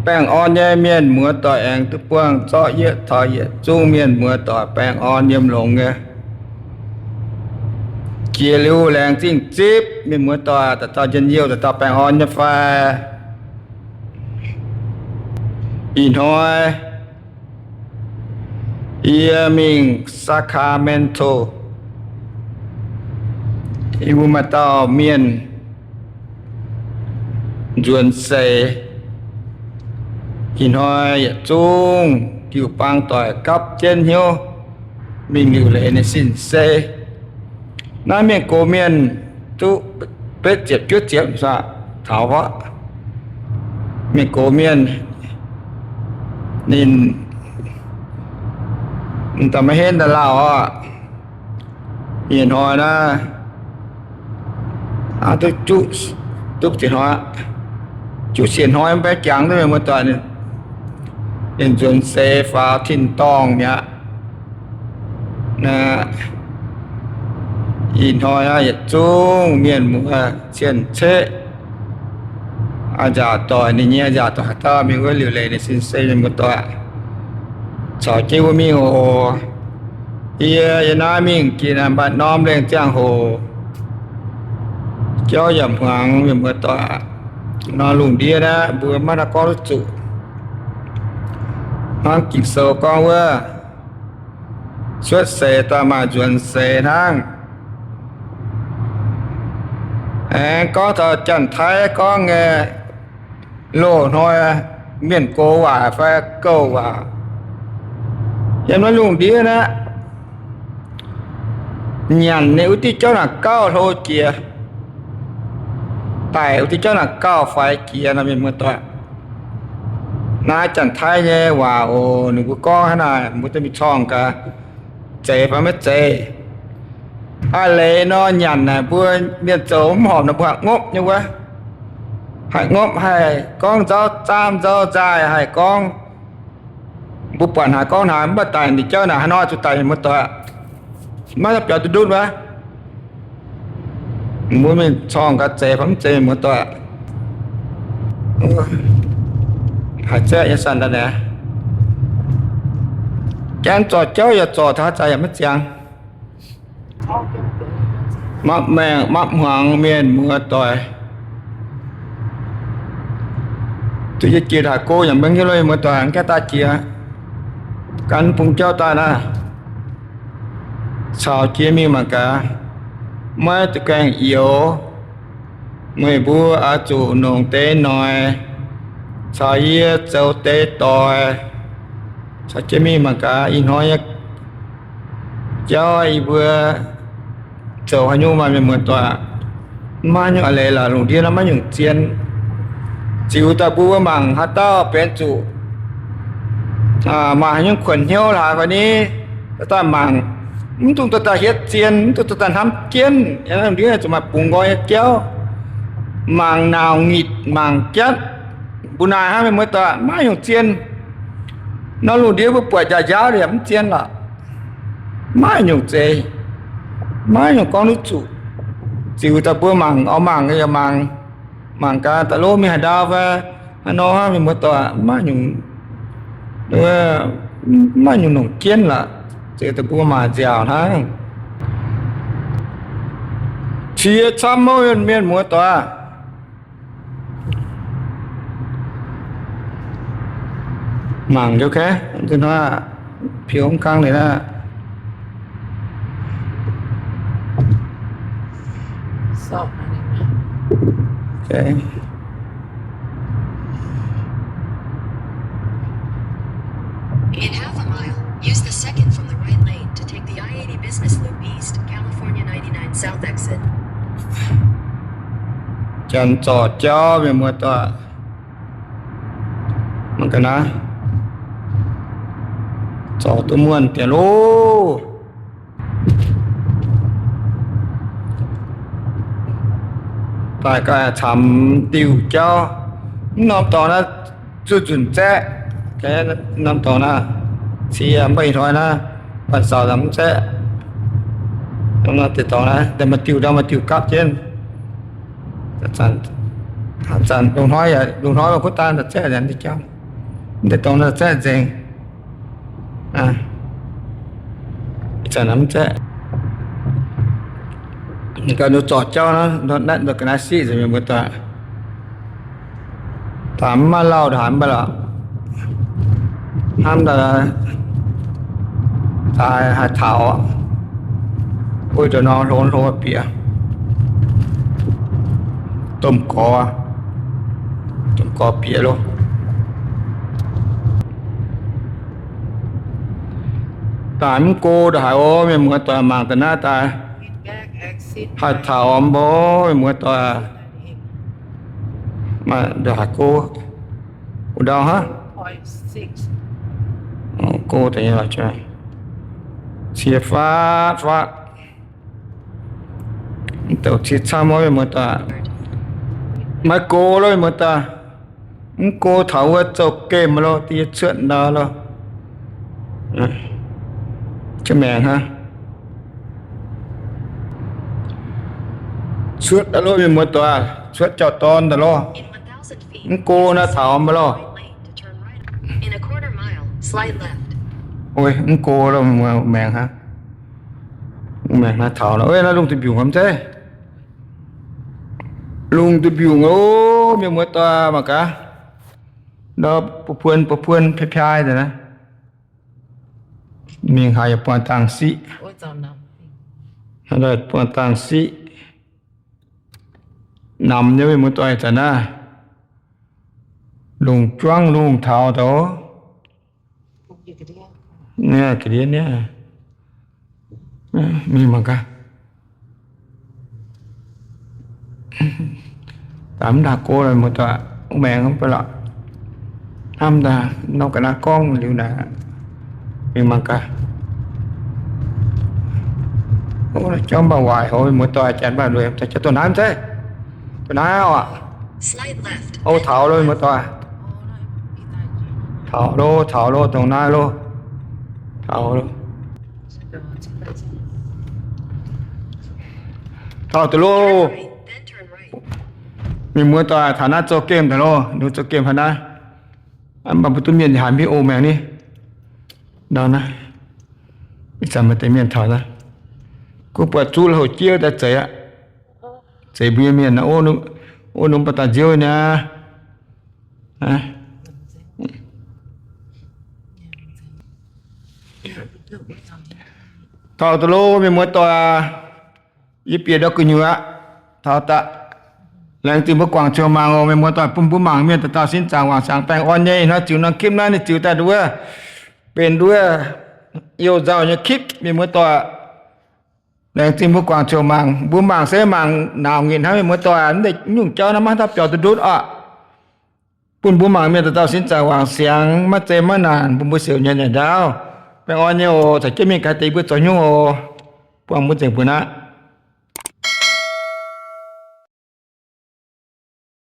Baengh orn nyei mienh muoz doic aengx duqv buangh zorqv yietc taux yietc zungv mienh muoz doic baengh orn yiem longx nyei. Jiex liuz laengz zingh zipv mienh muoz doic daaih taux njien-youh daaih taux baengh orn nyei fai? Ih hnoi yie mingh Sacramento, yie mbuo maaih dauh mienh nzuonx seix. Ih hnoi yietc zungv jiu-baang doic gapv jienv hnyouv mingh liuc leiz ninh sin-sei. Naaiv mienh gox mienh duqv betv ziepc juov ziepc taux aqv. Mienh gox mienh ninh daaih maiv henv daaih lauh oc. Ih hnoi naaiv duqv, duqv siec hnoi, juqv siec hnoi mv baac jangx duqv mienh muoz doic ninh nzuonx seix faaux tin-dorngh mi'aqv. Ih hnoi naaiv yietc zungv mienh muoz cien-ceqv, a'nziaauc doic, ninh nyei a'nziaauc doic haaix dauh mingh wuov liuc leiz ninh sin-sei mienh muoz doic caux jienv wuov mingh oc. Yie, yie naaiv mingh jiex naaiv mbatc norm lengh ziangh hoc, jauv yaac hmuangx mienh muoz doic. Nor lungh ndiev naaiv mbuo maiv haih gorngv duqv zuqc. Hnangv Ging-Sou gorngv wuov, cuotv seix daaih maaih nzuonx seix hnangv. Aengx gorngv taux Janx-Taiv gorngv nyei, loz-hnoi mienh gox waac fai gouv waac, yiem naaiv lungh ndiev naaiv, nyanc ninh wuov diuh jauv naaic gauh hlo jiex, daic wuov diuh jauv naaic gauh faix jiex nor, mienh muoz doic. Naaiv Janx-Taiv nyei waac oc. Ninh mbuo gorngv hnangv naaic, mbuo duqv mingh corngh gaax, zeiz fai maiv zeiz. A'leiz nor nyanc naaic mbuo mienh zoux mv horpc nor mbuo haih ngopv nyei wuov. Haih ngopv, haih gorngv nzauv zaamv nzauv nzaaih, haih gorngv, mbuo buatc haaix gorngv haaix, mv baac daic ninh jauv naaic haaix nor zuqc daic, mienh muoz doic. Maiv biaux duqv ndutv wuov. Mbuo mingh corngh gaax zeiz fai mv zeiz, mienh muoz doic. Haiz zaeqv nyei sanc daaih naaic, janx zorc jauv yaac zorc taux haaix zanc yaac maiv ziangx. Mapv maengh mapv hmuangx mienh muoz doic. Duqv jiex jiex haic go yaac maiv hiuv lo, mienh muoz doic, mv gaengh daaih jiex, gan bung jauv daaih naaiv, caux jiex mingh mangc gaax, maiv zuqc gaengh youx. Meih mbuo oix zuqc longc deix noic caux yie zoux deix doic, caux jienv mingh mangc gaax ih hnoi nyei jauv yie mbuo zoux haaix nyungc maah, mienh muoz doic. Maiv nyungc a'leiz lorqc, lungh ndiev naaiv maiv nyungc zien. Ziux daaih mbuo mangc haaix dauh benx zuqc maaih haaix nyungc kuonx hnyouv laaix fai ni, dauh daaih mangc, mv dungx dauh daaih hietv zien, mv dungx dauh daaih hnamv jienv. Yiem naaiv lungh ndiev zuqc maaih bungx nqoi nyei jauv, mangc nauc ngitc, mangc jatv, mbuo naaic hnangv, mienh muoz doic, maiv nyungc zien. Nor lungh ndiev mbuo buatc njaaux njaaux yaac mv zien lorqc. Maiv nyungc zeiz, maiv nyungc gorngv duqv zuqc. Ziux daaih mbuo mangc, oix mangc yaac mangc, mangc gaax daaih lov mingh haaix ndau fai haaix nor hnangv, mienh muoz doic, maiv nyungc, maiv nyungc longc jienv lorqc. Ziux daaih mbuo maaih nziaauc hnangv. Qiex camv mouv mienh muoz doic. Mangc nduov, piu mv kangv liuz naaiv. In half a mile, use the second from the right lane to take the I eighty business loop east, California ninety-nine South exit. Janx zorc jauv, mienh muoz doic. Mangc gaax naaiv, zorc duqv muonh diex loh. Daaih gaax camx diuh jauv. Mv norm dorngx naaiv zuqc nzunc zaeqv. Norm dorngx naaiv cie mv baac ih hnoi naaiv banh saux mv zaeqv. Deix dorngx naaiv maaih diuh ndau maaih diuh gapv jienv. Zanc, zanc lungh hnoi, lungh hnoi mv kuv daan zaeqv nzengc diuh jauv. Deix dongh naaiv zaeqv nzengc. Zanc mv zaeqv. Ganh nor zorc jauv nor, nor ga'naaiv siqv nzengc mienh muoz-doic. Daaih mv maaih lauh ndongc haaix mv baac lorqc, hnamv daaih, daaih haih taux. Wuov deix nor hlo hlo bieqc, domh gorx, domh gorx bieqc loh. Daaih mv go ndongc haaix oc, mienh muoz-doic, mangc daaih naaiv daaih haih taux mv baac mienh muoz-doic. Maaih ndongc haaix go, wuov ndau hnangv. Go deix nyei lorqc, cie faatv faatv. Douc cie camv wuov mienh muoz-doic. Maiv go loh mienh muoz-doic. Mv go taux wuov zouv gemh loh, da'yietv cuotv ndau loh. Jienv maengc hnangv. Cuotv loh mienh muoz-doic, cuotv jauv-dorn daaih loh. Mv go naaiv taux mv baac loh. Mv go loh, maengc hnangv. Maengc hnangv taux loh. Naaiv lungh duih mbiungc mv zeiz. Lungh duih mbiungc oc, mienh muoz-doic, mangc gaax. Ndau buo puon buo puon piaa-piaa deix naaiv. Mingh haaix yaac buangh dangh siqv. Buangh dangh siqv. Namx nyei mienh muoz-doic zanc naaiv. Lungh juangv lungh taux daaih. Ga'ndiev niaa. Mingh mangc gaax. Daaih mv ndaangc go mienh muoz-doic, maengc mv baac lorqc. Hnamv daaih norm ga'naaiv gorngv liuz naaic, mingh mangc gaax. Jauv mv baac waaic hoc, mienh muoz-doic, janx mv baac lueic, jauv dongh naaiv mv zeiz. Dongh naaiv oc. O, taux loh mienh muoz-doic. Taux loh, taux loh, dongh naaiv loh. Taux loh. Taux deix loh. Mienh muoz-doic, taux naaiv zouv gemh daaih loh, ninh zouv gemh haaix naaiv. Mv baac mbuo duqv mienh haiz mbiv o maengc ni. Nor naaiv, ih zanc maaih deix mienh taux naaiv, gunv buatc zuqv houc jieqv daaih zeiz aqv. Zeiz mbuo nyei mienh, o, o, norm baac daaih nziouv niaa. Taux deix loh mienh muoz-doic, yie bieqc ndau gu'nyuoz aqv. Taux daaih. Laengz zingh mbuo guangc ziouc mangc oc, mienh muoz-doic, bun mbuo mangc mienh dauh dauh sin zaangc wangc siangx baengh orn nyei. Hnoi ziux norm คลิป naaiv ninh ziux daaih nduov, benx nduov youh nzauh nyei คลิป mienh muoz-doic. Laengz zingh mbuo guangc ziouc mangc. Mbuo mangc se mangc nauc nginc hnangv, mienh muoz-doic, mv deix nyungc jauv naaiv maiv haaix dauh biaux duqv ndutv oc. Bun mbuo mangc mienh dauh dauh sin zaangc wangc siangx, maiv zei maiv naanc, bun mbuo siouc nyei naaic ndaauv. Baengh orn nyei oc. Caux jienv mingh gaax deix mbuo zoux nyungc oc. Buangh mbuo nzengc mbuo aqv.